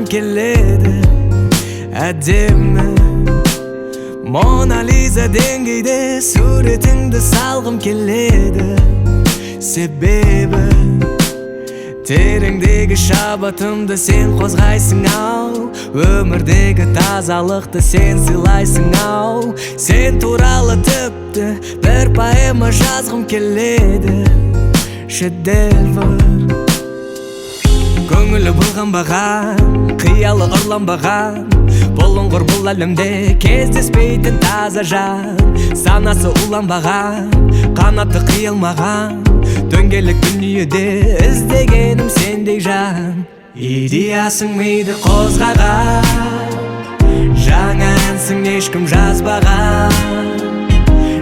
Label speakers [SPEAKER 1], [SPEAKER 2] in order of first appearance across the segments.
[SPEAKER 1] келеді. Әдемі Мона Лиза деңгейде суретіңді салғым келеді. Себебі тереңдегі шабытымды сен қозғайсың ау, өмірдегі тазалықты сен сыйлайсың ау. Сен туралы тіпті бір поэма жазғым келеді. Шедевр. Көңілі бұлғанбаған, қиялы ұрланбаған, бұлыңғыр бұл әлемде кездеспейтін таза жан. Санасы уланбаған, қанаты қиылмаған, дөңгелек дүниеде іздегенім сендей жан. Идеясың миды қозғаған, жаңа әнсің ешкім жазбаған.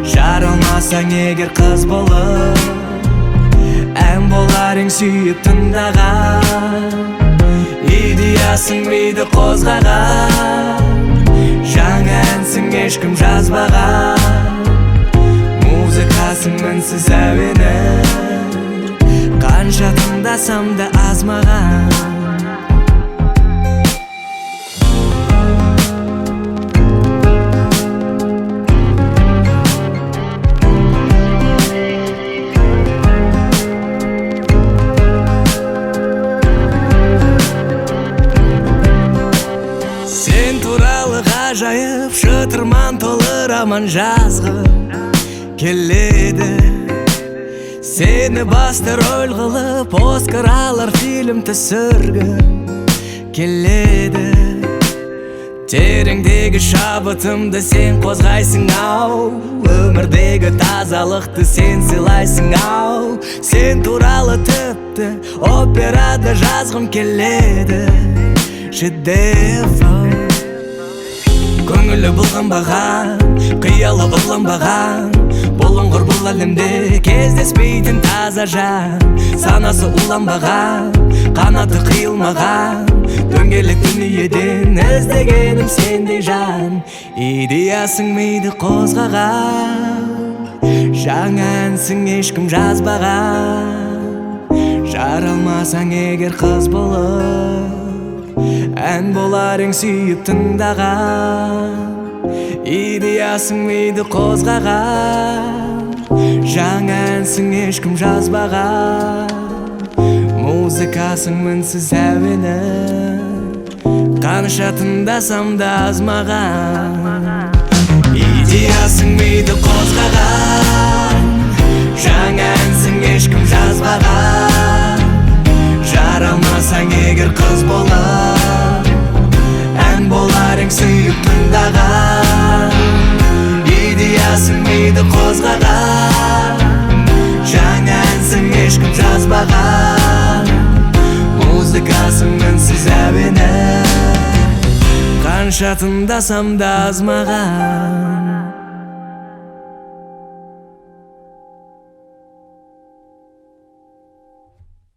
[SPEAKER 1] Жаралмасаң егер қыз болып, ән болар ең сүйіп тыңдаған. Идеясың миды қозғаған, жаңа әнсің ешкім жазбаған. Музыкасың мінсіз әуені, қанша тыңдасам да аз маған. Сен туралы ғажайып шытырман толы роман жазғым келеді. Сені басты роль қылып Оскар алар фильм түсіргім келеді. Тереңдегі шабытымды сен қозғайсың ау, өмірдегі тазалықты сен сыйлайсың ау. Сен туралы тіпті операда жазғым келеді. Шедевр. Көңілі бұлғанбаған, қиялы ұрланбаған, бұлыңғыр бұл әлемде кездеспейтін таза жан. Санасы уланбаған, қанаты қиылмаған, дөңгелек дүниеден іздегенім сендей жан. Идеясың миды қозғаған, жаңа әнсің ешкім жазбаған. Жаралмасаң егер қыз болып, ән болар ең сүйіп тыңдаған. Идеясың миды қозғаған, жаңа әнсің ешкім жазбаған. Музыкасың мінсіз әуені, қанша тыңдасам да аз маған. Идеясың миды қозғаған, жаңа әнсің ешкім жазбаған. Жаралмасаң егер қыз болып, ән болар ең сүйіп тыңдаған. Идеясың миды қозғаған, жаңа әнсің ешкім жазбаған. Музыкасың мінсіз әуені, қанша тыңдасам да аз маған.